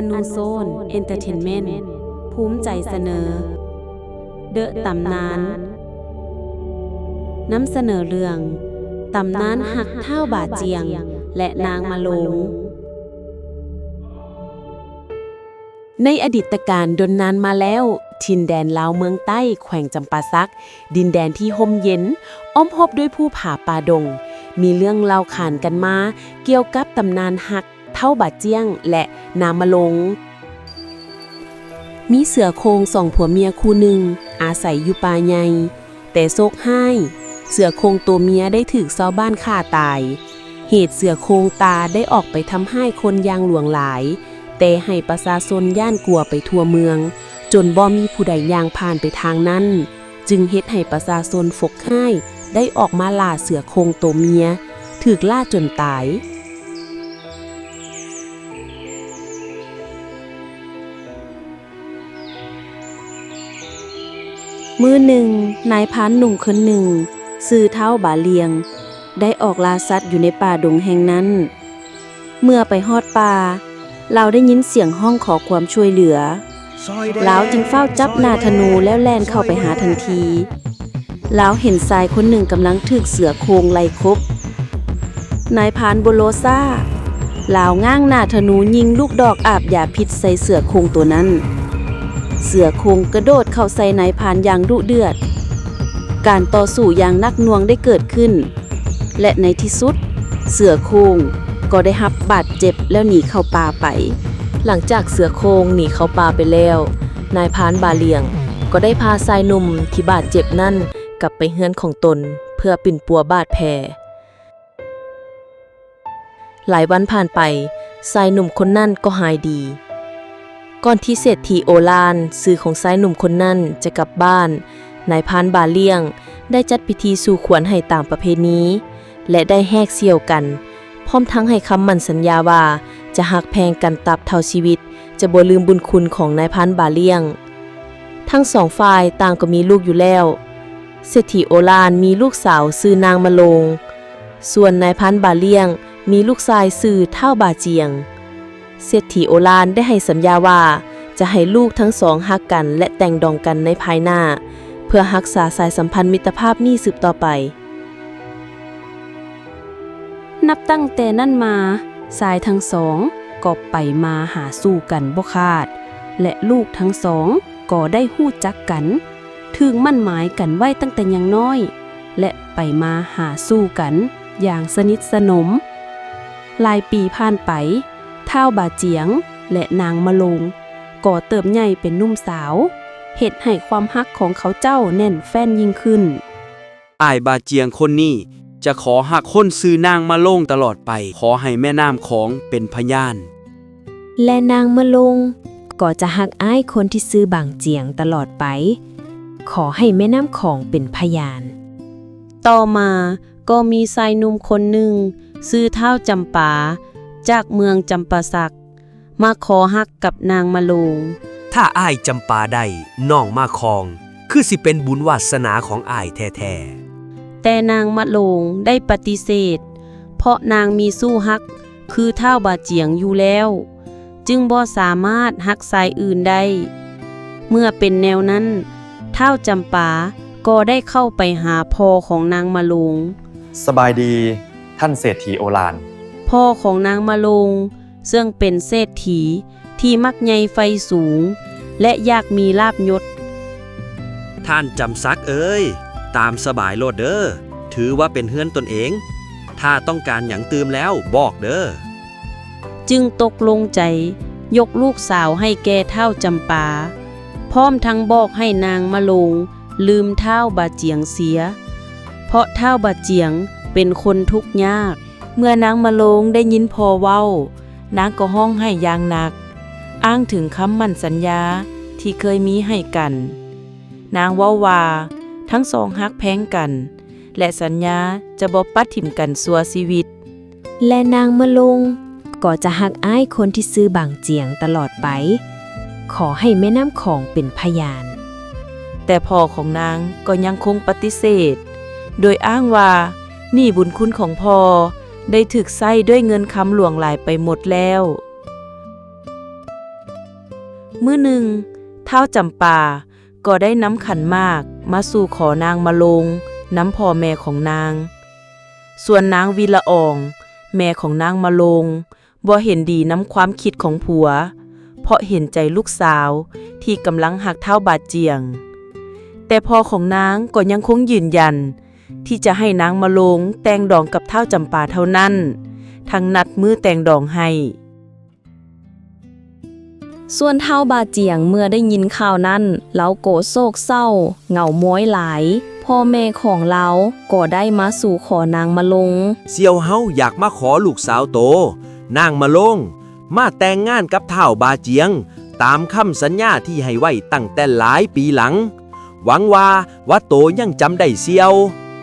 ອະນູໂຊນ ເອັນເຕີເທນເມັ້ນ ພູມໃຈສະເໜີ ເດະຕຳນານ ນຳສະເໜີເລື່ອງ ຕຳນານຮັກທ້າວບາຈຽງ ແລະ ນາງມະໂລງ. ໃນອະດີດຕະການດົນນານມາແລ້ວ, ຖິ່ນແດນລາວເມືອງໃຕ້ ແຂວງຈຳປາສັກ, ດິນແດນທີ່ຮົ່ມເຢັນ, ອ້ອມຮອບດ້ວຍພູຜາປ່າດົງ, ມີເລື່ອງເລົ່າຂານກັນມາກ່ຽວກັບຕຳນານຮັກ ທ້າວບາຈຽງ ແລະ ນາງມະໂລງ. ມີເສືອໂຄ່ງສອງຜົວເມຍຄູ່ໜຶ່ງອາໄສຢູ່ປ່າໃຫຍ່, ແຕ່ໂຊກຮ້າຍ, ເສືອໂຄ່ງໂຕເມຍໄດ້ຖືກຊາວບ້ານຂ້າຕາຍ. ເຫດເສືອໂຄ່ງປ່າໄດ້ອອກໄປທຳຮ້າຍຄົນຢ່າງຫຼວງຫຼາຍ, ແຕ່ໃຫ້ປະຊາຊົນຢ້ານກົວໄປທົ່ວເມືອງ, ຈົນບໍ່ມີຜູ້ໃດຍ່າງຜ່ານໄປທາງນັ້ນ, ຈຶ່ງເຮັດໃຫ້ປະຊາຊົນຟົກຮ້າຍໄດ້ອອກມາລ່າເສືອໂຄ່ງໂຕເມຍ, ຖືກລ່າຈົນຕາຍ. ມື້ໜຶ່ງ, ນາຍພານໜຸ່ມຄົນໜຶ່ງ ຊື່ທ້າວບາຫຼຽງ ໄດ້ອອກລ່າສັດຢູ່ໃນປ່າດົງແຫ່ງນັ້ນ. ເມື່ອໄປຮອດປ່າ, ລາວໄດ້ຍິນສຽງຮ້ອງຂໍຄວາມຊ່ວຍເຫຼືອ. ລາວຈຶ່ງຟ້າວຈັບໜ້າທະນູແລ້ວແລ່ນເຂົ້າໄປຫາທັນທີ. ລາວເຫັນຊາຍຄົນໜຶ່ງກຳລັງຖືກເສືອໂຄ່ງໄລ່ຄົບ. ນາຍພານບໍ່ລໍຊ້າ, ລາວຫງ່າງໜ້າທະນູຍິງລູກດອກອາບຢາພິດໃສ່ເສືອໂຄ່ງໂຕນັ້ນ. ເສືອໂຄ່ງກະໂດດເຂົ້າໃສ່ນາຍພານຢ່າງດຸເດືອດ. ການຕໍ່ສູ້ຢ່າງໜັກໜ່ວງໄດ້ເກີດຂຶ້ນ. ແລະ ໃນທີ່ສຸດ, ເສືອໂຄ່ງກໍໄດ້ຮັບບາດເຈັບແລ້ວໜີເຂົ້າປ່າໄປ. ຫຼັງຈາກເສືອໂຄ່ງໜີເຂົ້າປ່າໄປແລ້ວ, ນາຍພານບາຫຼຽງກໍໄດ້ພາຊາຍໜຸ່ມທີ່ບາດເຈັບນັ້ນກັບໄປເຮືອນຂອງຕົນເພື່ອປິ່ນປົວບາດແຜ. ຫຼາຍວັນຜ່ານໄປ, ຊາຍໜຸ່ມຄົນນັ້ນກໍຫາຍດີ. ກ່ອນທີ່ເສດຖີໂອລານ, ຊື່ຂອງຊາຍໜຸ່ມຄົນນັ້ນ, ຈະກັບບ້ານ, ນາຍພານບາຫຼຽງໄດ້ຈັດພິທີສູ່ຂວັນໃຫ້ຕາມປະເພນີ ແລະ ໄດ້ແຫກສ່ຽວກັນ, ພ້ອມທັງໃຫ້ຄຳໝັ້ນສັນຍາວ່າຈະຮັກແພງກັນຕາບເທົ່າຊີວິດ, ຈະບໍ່ລືມບຸນຄຸນຂອງນາຍພານບາຫຼຽງ. ທັງສອງຝ່າຍຕ່າງກໍມີລູກຢູ່ແລ້ວ. ເສດຖີໂອລານມີລູກສາວຊື່ນາງມະໂລງ, ສ່ວນນາຍພານບາຫຼຽງມີລູກຊາຍຊື່ທ້າວບາຈຽງ. ເສດຖີໂອລານໄດ້ໃຫ້ສັນຍາວ່າຈະໃຫ້ລູກທັງສອງຮັກກັນ ແລະ ແຕ່ງດອງກັນໃນພາຍໜ້າ, ເພື່ອຮັກສາສາຍສຳພັນມິດຕະພາບນີ້ສືບຕໍ່ໄປ. ນັບຕັ້ງແຕ່ນັ້ນມາ, ຊາຍທັງສອງກໍໄປມາຫາສູ່ກັນບໍ່ຂາດ, ແລະ ລູກທັງສອງກໍໄດ້ຮູ້ຈັກກັນ, ຖືກໝັ້ນໝາຍກັນໄວ້ຕັ້ງແຕ່ຍັງນ້ອຍ, ແລະ ໄປມາຫາສູ່ກັນຢ່າງສະໜິດສະໜົມ. ຫຼາຍປີຜ່ານໄປ, ທ້າວບາຈຽງ ແລະ ນາງມະໂລງ ກໍເຕີບໃຫຍ່ເປັນໜຸ່ມສາວ, ເຮັດໃຫ້ຄວາມຮັກຂອງເຂົາເຈົ້າແໜ້ນແຟ້ນຍິ່ງຂຶ້ນ. ອ້າຍບາຈຽງຄົນນີ້ຈະຂໍຮັກຄົນຊື່ນາງມະໂລງຕະຫຼອດໄປ. ຂໍໃຫ້ແມ່ນ້ຳຂອງເປັນພະຍານ. ແລະ ນາງມະໂລງກໍຈະຮັກອ້າຍຄົນທີ່ຊື່ບາງຈຽງຕະຫຼອດໄປ. ຂໍໃຫ້ແມ່ນ້ຳຂອງເປັນພະຍານ. ຕໍ່ມາກໍມີຊາຍໜຸ່ມຄົນໜຶ່ງ ຊື່ທ້າວຈຳປາ ຈາກເມືອງຈຳປາສັກ ມາຂໍຮັກກັບນາງມະໂລງ. ຖ້າອ້າຍຈຳປາໄດ້ນ້ອງມາຄອງ, ຄືຊິເປັນບຸນວາສະໜາຂອງອ້າຍແທ້ໆ. ແຕ່ນາງມະໂລງໄດ້ປະຕິເສດ, ເພາະນາງມີຊູ້ຮັກຄືທ້າວບາຈຽງຢູ່ແລ້ວ, ຈຶ່ງບໍ່ສາມາດຮັກຊາຍອື່ນໄດ້. ເມື່ອເປັນແນວນັ້ນ, ທ້າວຈຳປາກໍໄດ້ເຂົ້າໄປຫາພໍ່ຂອງນາງມະໂລງ. ສະບາຍດີ, ທ່ານເສດຖີໂອລານ. ພໍ່ຂອງນາງມະໂລງ ເຊິ່ງເປັນເສດຖີທີ່ມັກໃຫຍ່ໃຝ່ສູງ ແລະ ຢາກມີລາບຍົດ. ທ່ານຈຳສັກເອີຍ, ຕາມສະບາຍໂລດເດີ, ຖືວ່າເປັນເຮືອນຕົນເອງ. ຖ້າຕ້ອງການຫຍັງຕື່ມແລ້ວບອກເດີ. ຈຶ່ງຕົກລົງໃຈຍົກລູກສາວໃຫ້ແກ່ທ້າວຈຳປາ, ພ້ອມທັງບອກໃຫ້ນາງມະໂລງລືມທ້າວບາຈຽງເສຍ, ເພາະທ້າວບາຈຽງເປັນຄົນທຸກຍາກ. ເມື່ອນາງມະໂລງໄດ້ຍິນພໍ່ເວົ້າ, ນາງກໍຮ້ອງໄຫ້ຢ່າງໜັກ, ອ້າງເຖິງຄຳໝັ້ນສັນຍາທີ່ເຄີຍມີໃຫ້ກັນ. ນາງເວົ້າວ່າທັງສອງຮັກແພງກັນ ແລະ ສັນຍາຈະບໍ່ປະຖິ້ມກັນຊົ່ວຊີວິດ. ແລະ ນາງມະໂລງກໍຈະຮັກອ້າຍຄົນທີ່ຊື່ບາງຈຽງຕະຫຼອດໄປ. ຂໍໃຫ້ແມ່ນ້ຳຂອງເປັນພະຍານ. ແຕ່ພໍ່ຂອງນາງກໍຍັງຄົງປະຕິເສດ, ໂດຍອ້າງວ່າໜີ້ບຸນຄຸນຂອງພໍ່ໄດ້ຖືກໃຊ້ດ້ວຍເງິນຄຳຫຼວງຫຼາຍໄປໝົດແລ້ວ. ມື້ໜຶ່ງ, ທ້າວຈຳປາກໍໄດ້ນຳຂັນໝາກມາສູ່ຂໍນາງມະໂລງນຳພໍ່ແມ່ຂອງນາງ. ສ່ວນນາງວິລະອອງ, ແມ່ຂອງນາງມະໂລງ, ບໍ່ເຫັນດີນຳຄວາມຄິດຂອງຜົວ, ເພາະເຫັນໃຈລູກສາວທີ່ກຳລັງຮັກທ້າວບາຈຽງ. ແຕ່ພໍ່ຂອງນາງກໍຍັງຄົງຢືນຢັນທີ່ຈະໃຫ້ນາງມະໂລງແຕ່ງດອງກັບທ້າວຈຳປາເທົ່ານັ້ນ, ທັງນັດມື້ແຕ່ງດອງໃຫ້. ສ່ວນທ້າວບາຈຽງເມື່ອໄດ້ຍິນຂ່າວນັ້ນ, ລາວກໍໂສກເສົ້າ, ເຫງົາມ້ອຍຫຼາຍ. ພໍ່ແມ່ຂອງລາວກໍໄດ້ມາສູ່ຂໍນາງມະໂລງ. ສ່ຽວເຮົາຢາກມາຂໍລູກສາວໂຕ, ນາງມະໂລງ, ມາແຕ່ງງານກັບທ້າວບາຈຽງ, ຕາມຄຳສັນຍາທີ່ໃຫ້ໄວ້ຕັ້ງແຕ່ຫຼາຍປີຫຼັງ. ຫວັງວ່າ ວ່າໂຕຍັງຈຳໄດ້ສ່ຽວ.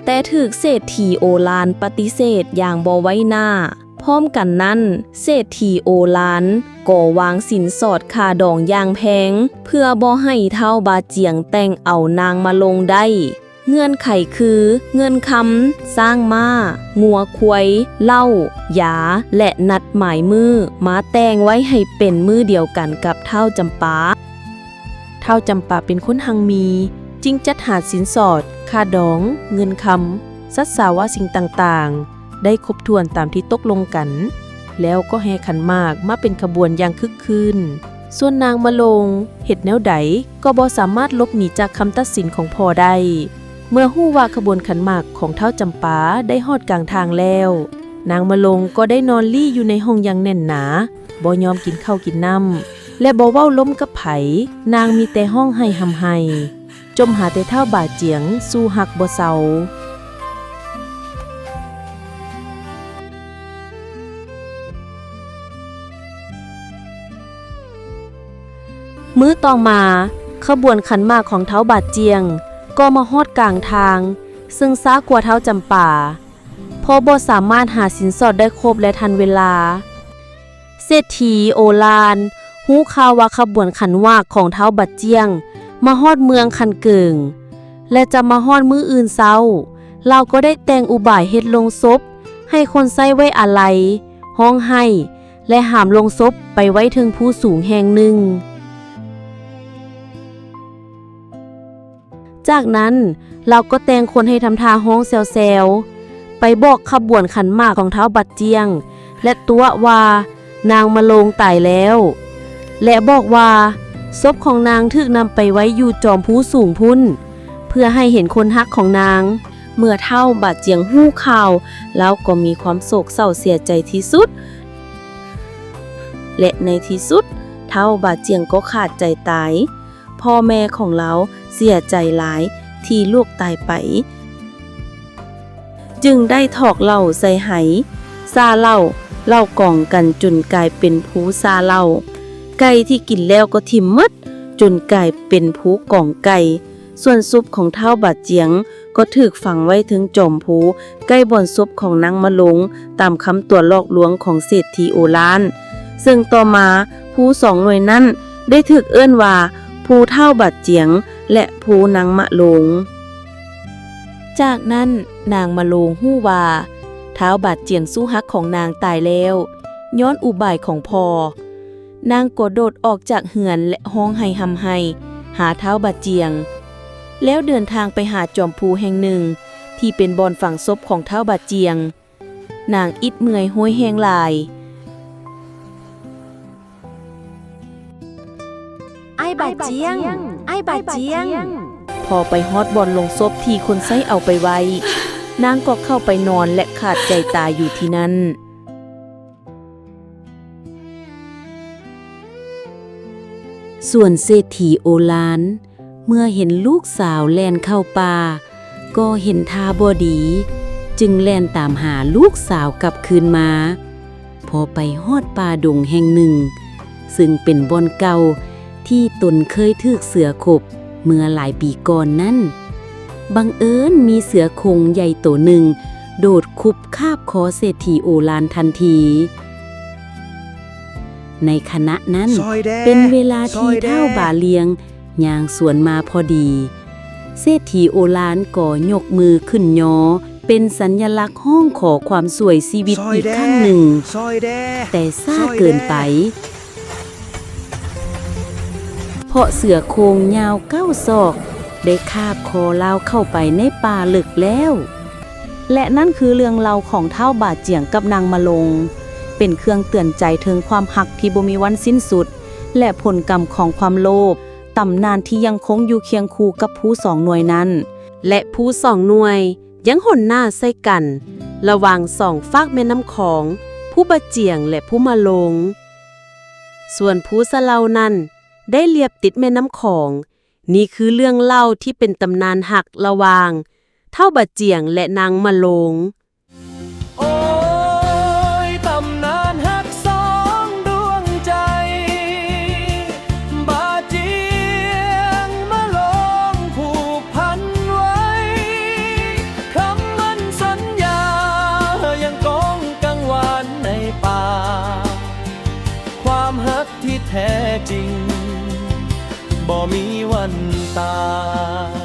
ແຕ່ຖືກເສດຖີໂອລານປະຕິເສດຢ່າງບໍ່ໄວ້ໜ້າ. ພ້ອມກັນນັ້ນ, ເສດຖີໂອລານກໍວາງສິນສອດຄ່າດອງຢ່າງແພງ ເພື່ອບໍ່ໃຫ້ທ້າວບາຈຽງແຕ່ງເອົານາງມະໂລງໄດ້. ເງື່ອນໄຂຄື ເງິນຄຳ, ຊ້າງມ້າ, ງົວຄວາຍ, ເຫຼົ້າ, ຢາ ແລະ ນັດໝາຍມື້ມາແຕ່ງໄວ້ໃຫ້ເປັນມື້ດຽວກັນກັບທ້າວຈຳປາ. ທ້າວຈຳປາເປັນຄົນຮັ່ງມີ, ຈຶ່ງຈັດຫາສິນສອດ, ຄ່າດອງ, ເງິນຄຳ, ສັດສາວະສິ່ງຕ່າງໆ ໄດ້ຄົບຖ້ວນຕາມທີ່ຕົກລົງກັນ, ແລ້ວກໍແຫ່ຂັນໝາກມາເປັນຂະບວນຢ່າງຄຶກຄື້ນ. ສ່ວນນາງມະໂລງເຮັດແນວໃດກໍບໍ່ສາມາດຫຼົບໜີຈາກຄຳຕັດສິນຂອງພໍ່ໄດ້. ເມື່ອຮູ້ວ່າຂະບວນຂັນໝາກຂອງທ້າວຈຳປາໄດ້ຮອດກາງທາງແລ້ວ, ນາງມະໂລງກໍໄດ້ນອນລີ້ຢູ່ໃນຫ້ອງຢ່າງແໜ້ນໜາ, ບໍ່ຍອມກິນເຂົ້າກິນນ້ຳ ແລະ ບໍ່ເວົ້າລົມກັບໃຜ, ນາງມີແຕ່ຮ້ອງໄຫ້ຮ່ຳໄຫ້, ຈົ່ມຫາແຕ່ທ້າວບາຈຽງສູ້ຮັກບໍ່ເຊົາ. ມື້ຕໍ່ມາ, ຂະບວນຂັນໝາກຂອງທ້າວບາຈຽງກໍມາຮອດກາງທາງ, ເຊິ່ງຊ້າກວ່າທ້າວຈຳປາ, ເພາະບໍ່ສາມາດຫາສິນສອດໄດ້ຄົບ ແລະ ທັນເວລາ. ເສດຖີໂອລານຮູ້ຂ່າວວ່າຂະບວນຂັນໝາກຂອງທ້າວບາຈຽງມາຮອດເມືອງຄັນເກີງ ແລະ ຈະມາຮອດມື້ອື່ນເຊົ້າ, ລາວກໍໄດ້ແຕ່ງອຸບາຍເຮັດໂລງສົບໃຫ້ຄົນໃຊ້ໄວ້ອາໄລ, ຮ້ອງໄຫ້ ແລະ ຫາມໂລງສົບໄປໄວ້ເທິງພູສູງແຫ່ງໜຶ່ງ. ຈາກນັ້ນ, ລາວກໍແຕ່ງຄົນໃຫ້ທຳທ່າຮ້ອງແຊວໆ ໄປບອກຂະບວນຂັນໝາກຂອງທ້າວບາດຈຽງ ແລະ ຕົວະວ່ານາງມະໂລງຕາຍແລ້ວ ແລະ ບອກວ່າສົບຂອງນາງຖືກນຳໄປໄວ້ຢູ່ຈອມພູສູງພຸ້ນ ເພື່ອໃຫ້ເຫັນຄົນຮັກຂອງນາງ. ເມື່ອທ້າວບາດຈຽງຮູ້ຂ່າວ, ລາວກໍມີຄວາມໂສກເສົ້າເສຍໃຈທີ່ສຸດ ແລະ ໃນທີ່ສຸດ, ທ້າວບາດຈຽງກໍຂາດໃຈຕາຍ. ພໍ່ແມ່ຂອງລາວເສຍໃຈຫຼາຍທີ່ລູກຕາຍໄປ, ຈຶ່ງໄດ້ຖອກເຫຼົ້າໃສ່ໄຫ, ຊາເຫຼົ້າ, ເຫຼົ້າກອງກັນຈົນກາຍເປັນພູຊາເຫຼົ້າ. ໄກ່ທີ່ກິນແລ້ວກໍຖິ້ມໝົດ, ຈົນກາຍເປັນພູກອງໄກ່. ສ່ວນສົບຂອງທ້າວບາດຈຽງ ກໍຖືກຝັງໄວ້ເທິງຈອມພູ ໃກ້ບ່ອນສົບຂອງນາງມະໂລງ ຕາມຄຳຕົວະຫຼອກລວງຂອງເສດຖີໂອລານ, ເຊິ່ງຕໍ່ມາພູສອງໜ່ວຍນັ້ນໄດ້ຖືກເອີ້ນວ່າ ພູທ້າວບາດຈຽງ ແລະ ພູນາງມະໂລງ. ຈາກນັ້ນນາງມະໂລງຮູ້ວ່າ ທ້າວບາດຈຽງສູ້ຮັກຂອງນາງຕາຍແລ້ວ ຍ້ອນອຸບາຍຂອງພໍ່. ນາງກໍໂດດອອກຈາກເຮືອນ ແລະ ຮ້ອງໄຫ້ຮ່ຳໄຫ້ຫາທ້າວບາດຈຽງ, ແລ້ວເດີນທາງໄປຫາຈອມພູແຫ່ງໜຶ່ງ ທີ່ເປັນບ່ອນຝັງສົບຂອງທ້າວບາດຈຽງ. ນາງອິດເມື່ອຍໂຫຍແຮງຫຼາຍ. ອ້າຍບາດຈຽງ! ອ້າຍບາດຈຽງ! ພໍໄປຮອດບ່ອນລົງສົບທີ່ຄົນໃຊ້ເອົາໄປໄວ້, ນາງກໍເຂົ້າໄປນອນ ແລະ ຂາດໃຈຕາຍຢູ່ທີ່ນັ້ນ. ສ່ວນເສດຖີໂອລານ ເມື່ອເຫັນລູກສາວແລ່ນເຂົ້າປ່າ ກໍເຫັນທ່າບໍ່ດີ, ຈຶ່ງແລ່ນຕາມຫາລູກສາວກັບຄືນມາ. ພໍໄປຮອດປ່າດົງແຫ່ງໜຶ່ງ ເຊິ່ງເປັນບ່ອນເກົ່າທີ່ຕົນເຄີຍຖືກເສືອຂົບເມື່ອຫຼາຍປີກ່ອນນັ້ນ, ບັງເອີນມີເສືອໂຄ່ງໃຫຍ່ໂຕໜຶ່ງໂດດຄຸບຄາບຄໍເສດຖີໂອລານທັນທີ. ໃນຂະນະນັ້ນ ເປັນເວລາທີ່ທ້າວບາລຽງຍ່າງສວນມາພໍດີ. ເສດຖີໂອລານກໍຍົກມືຂຶ້ນຍໍ ເປັນສັນຍະລັກຮ້ອງຂໍຄວາມຊ່ວຍຊີວິດອີກຄັ້ງໜຶ່ງ, ແຕ່ຊ້າເກີນໄປ. ເພາະເສືອໂຄ່ງຍາວເກົ້າສອກ ໄດ້ຄາບຄໍລາວເຂົ້າໄປໃນປ່າເລິກແລ້ວ. ແລະ ນັ້ນຄືເລື່ອງເລົ່າຂອງທ້າວບາຈຽງກັບນາງມະໂລງ, ເປັນເຄື່ອງເຕືອນໃຈເຖິງຄວາມຮັກທີ່ບໍ່ມີວັນສິ້ນສຸດ ແລະ ຜົນກຳຂອງຄວາມໂລບ, ຕຳນານທີ່ຍັງຄົງຢູ່ຄຽງຄູ່ກັບພູສອງໜ່ວຍນັ້ນ. ແລະ ພູສອງໜ່ວຍຍັງຫົນໜ້າໃສ່ກັນ ລະຫວ່າງສອງຟາກແມ່ນ້ຳຂອງ, ພູບາຈຽງ ແລະ ພູມະໂລງ. ສ່ວນພູສະເລົານັ້ນ ໄດ້ລຽບຕິດແມ່ນ້ຳຂອງ. ນີ້ຄືເລື່ອງເລົ່າທີ່ເປັນຕຳນານຮັກລະຫວ່າງທ້າວບາຈຽງ ແລະ ນາງມະໂລງ. ໂອ້ຍ ຕຳນານຮັກສອງດວງໃຈ, ບາຈຽງມະໂລງຜູກພັນໄວ້, ຄຳໝັ້ນສັນຍາຍັງກ້ອງກັງວານໃນປ່າ, ຄວາມຮັກທີ່ແທ້ຈິງບໍ່ມີວັນຕາຍ.